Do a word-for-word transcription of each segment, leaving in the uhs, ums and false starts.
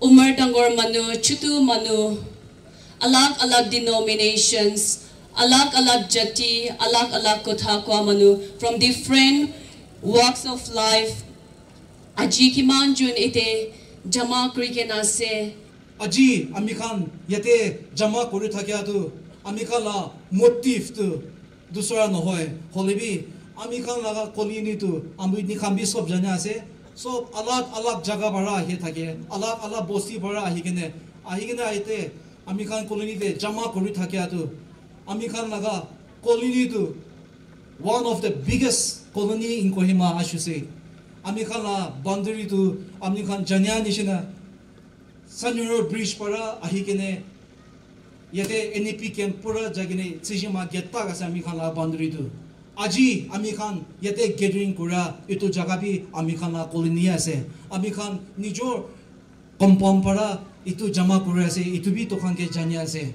Umar dangor manu, chutu manu, alag alag denominations, alag alag jati, alag alag kotha koa manu from different walks of life. Aji kiman jun ite jama kuri kena ase. Aji ami khan yate jama kuri thakia tu ami khan la motive tu dusra nohoi, hoile bi ami khan laga colony tu ami ni khan bi sob jane ase, sob alag alag jaga para ahi thake, alag alag bosti para ahi kene, ahi kene aite ami khan colony te jama kuri thakia tu ami khan laga colony tu one of the biggest colony in Kohima, I should say. Ami khan la boundary tu ami khan jania nishina Sanjuro bridge para ahi kene yate N E P camp pura jai kene Tsijima gate tak ase ami khan la boundary tu. Aji ami khan yate gathering kura etu jaga bi ami khan la colony ase. Ami khan nijor compound para etu jama kuri ase, etu bi tokhan ke jani ase.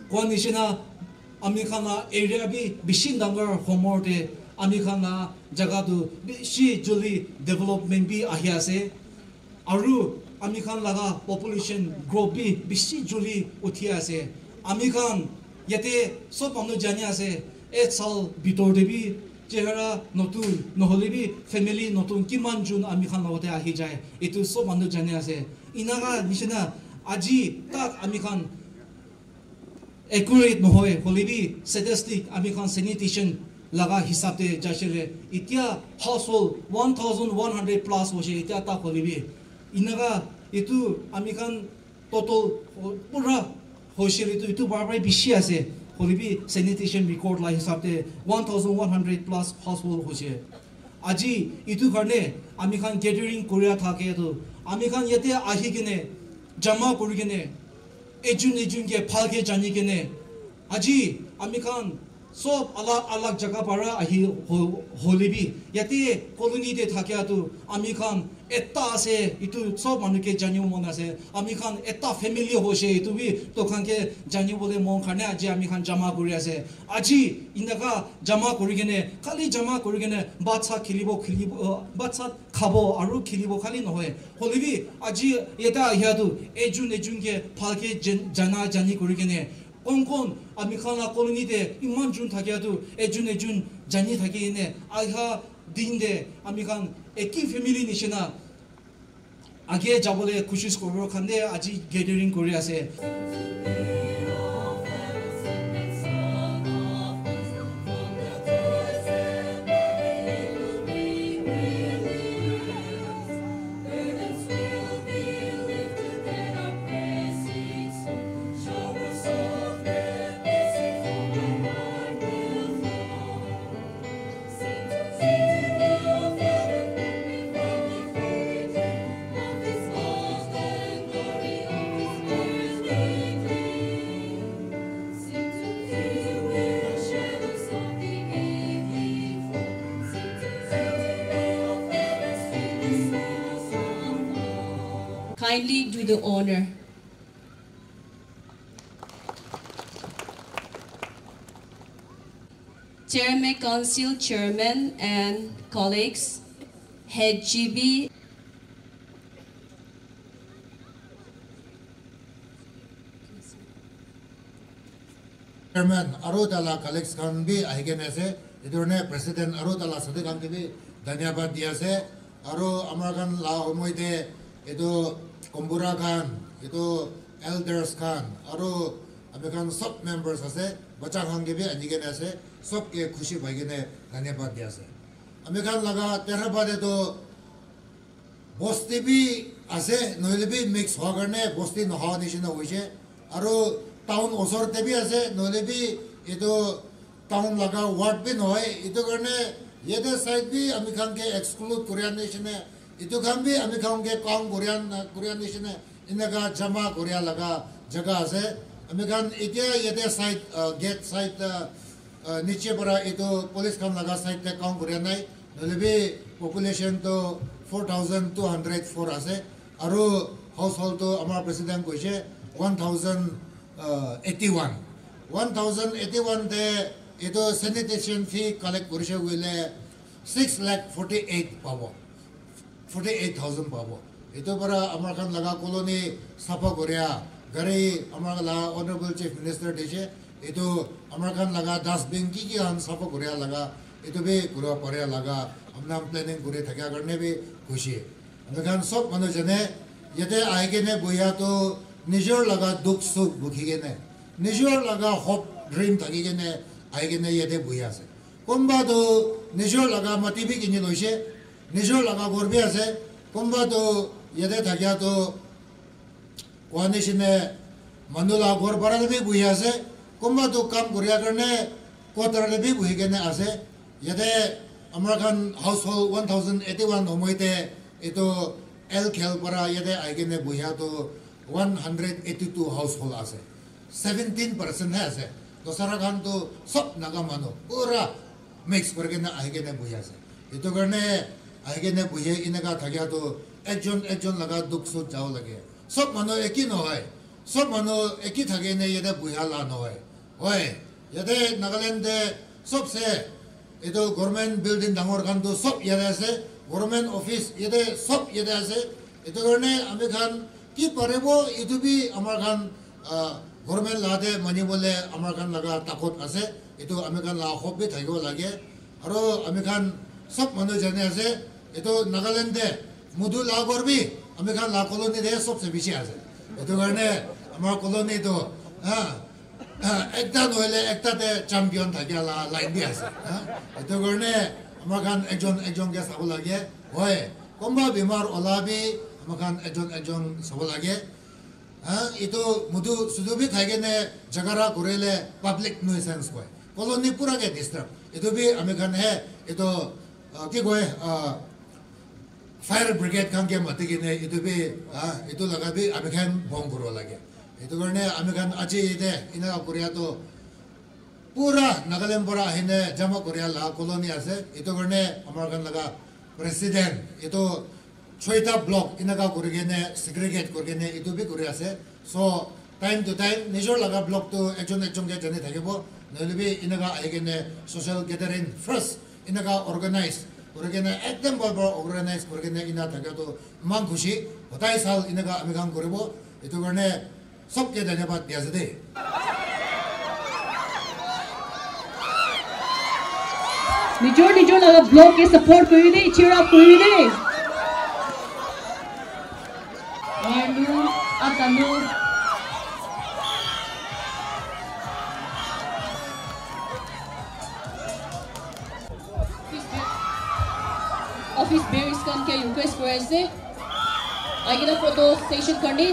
Koa nishina ami khan la area bi bishi dangor homor te ami khan la jaga tu bishi joldi development bi ahi ase. Aru ami khan laga population growth bi bishi joldi uthi ase. Ami khan yate sob manu jani ase, ek saal bitor te bi chehra notun nohole bi family notun kiman jun ami khan logote ahi jai, etu sob manu jani ase. Inaka nishina aji tak ami khan accurate nohoi, hoile bi statistic ami khan sanitation laga hisab te jaisele, etia household one thousand one hundred plus hoise, etia tak hoile bi. Inaka etu ami khan total pura hoise le tu etu bar bar bishi ase, hoile bi sanitation record la hisab te one thousand one hundred plus household hoise. Aji etu karne ami khan gathering kuria thake tu ami khan yate ahi kene jama kuri kene ekjun ekjun ke bhal ke jani kene aji ami khan sob alag alag jaga para ahi ho- hole bi yate colony te thakia tu ami khan ekta ase, etu sob manu ke janibo mon ase. Ami khan ekta family hoise, etu bi tokhan ke janibole mon karne aji ami khan jama kuri ase. Aji inaka jama kuri kene, khali jama kuri kene, bhat sat khilibo, khilibo, uh, bhat sat khabo aru khilibo khali nohoi. Hoile bi aji yate ahia tu ekjun ekjun ke bhal ke jen- jana jani kuri kene, kon kon ami khan la colony te iman jun thakia tu ekjun ekjun jani thaki kene, aha din te ami khan eki family nishina age jabole koshish kuribo karne aji gathering kuri ase. Kindly do the honor. Chairman, Council Chairman and colleagues, Head G B, Chairman aru tala colleagues khan bi ahi kene ase. Etu karne President aru tala sati khan ke bi dhanyabad di ase. Aru amar khan la homoi te etu kombura khan, etu elders khan, aru ami khan sob members ase, bacha khan ke bi ani kene ase, sob ke khushi pai kene dhanyabad di ase. Ami khan laga Tehraba te toh bosti bi ase, nohoile bi mix hua karne bosti nohoa nishina hoise. Aru town osor te bi ase, nohoile bi etu town laga ward bi nohoi. Etu karne yate side bi ami khan ke exclude kuria nishina, etu khan bi ami khan ke count kuria na, kuria nishina, eneka jama kuria laga jaga ase. Ami khan etia yate side, uh, gate side, uh, uh, niche para etu police khan laga side te count kuria nai. Nohoile bi population toh four thousand two hundred four ase. Aru household toh amar president koise one thousand eighty-one. One thousand eighty-one te etu sanitation fee collect korise koile six lakh forty-eight pabo. Forty-eight thousand pabo. Etu para amar khan laga colony sapha koria gari amar laga Honorable Chief Minister dishe. Etu amar khan laga dustbin ki ki khan sapha koria laga etu bi kura paria laga apna planning kuri thakia karne bi khushi. Ami khan sob manu jane yate ahi kene bohia tu nijor laga dukh sukh bukhi kene, nijor laga hope dream thaki kene ahi kene yate bohi ase. Kunba tu nijor laga mati bi kini loise, nijor laga ghor bi ase, kunba tu yate thakia tu koa nishina manu laga ghor bhara te bi buhi ase, kunba tu kam kuria karne quarter te bi buhi kene ase. Yate amar khan household one thousand eighty one homoi te etu L Khel para yate ahi kene buhia tu one hundred eighty two household ase. Seventeen percent he ase. Dosara khan tu sob Naga manu pura mix kuri kene ahi kene buhi ase. Etu karne ahi kene buhi eneka thakia tu ekjon ekjon laga dukh sukh jabo lage. Sob manu eki nohoi. Sob manu eki thaki kene yate buhia la nohoi. Hoi, yate Nagaland te sobse etu government building dangor khan tu sob yate ase, government office yate sob yate ase. Etu karne ami khan ki paribo etu bi amar khan, ah, government la te mani bole amar khan laga takot ase. Etu ami khan la hope bi thakibo lage. Aro ami khan sob manu jane ase, etu Nagaland te mudu la ghor bi ami khan la colony te sobse bishi ase. Etu karne amar colony tu, ha, ha, ekta nohole ekta te champion thakia la line bi ase, ha. Etu karne amar khan ekjon ekjon ke sabo lage. Hoi, kunba bimar ola bi amar khan ekjon ekjon sabo lage. Ha, etu mudu sudu bi khai kene jhagara kuri le public nuisance koi. Colony pura ke disturb. Etu bi ami khan he, etu, ah, ki koi, ah, fire brigade khan ke mati kene etu bi, ah, etu laga bi ami khan bon kuribo lage. Etu karne ami khan aji ite ena kuria tu pura Nagaland para ahine jama koria la colony ase. Etu karne amar khan laga president etu choita block eneka kuri kene segregate kuri kene etu bi kuri ase. So time to time nijor laga block tu ekjon ekjon ke jani thakibo. Nohole bi eneka ahi kene social gathering first eneka organize kuri kene ekdom bhal para organize kuri kene ena thakia tu eman khushi. Hodai sal eneka ami khan kuribo. Etu karne sobke dhanyabad di ase de. Nijor nijor laga block ke support kuri de, cheer up kuri de. Ainu, atanu. Office bearers khan ke request kuri ase. Aigena photo session karne.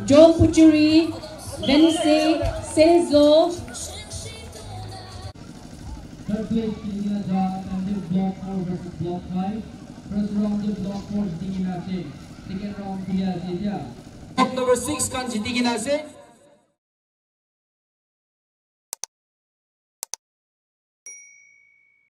John Puchuri, Venise, Sezo. Third place ke liye ja, Tanjil Block four versus Block five. First round te Block four jiti kena ase. Second round ke liye ase etia. Block number six khan jiti kena ase.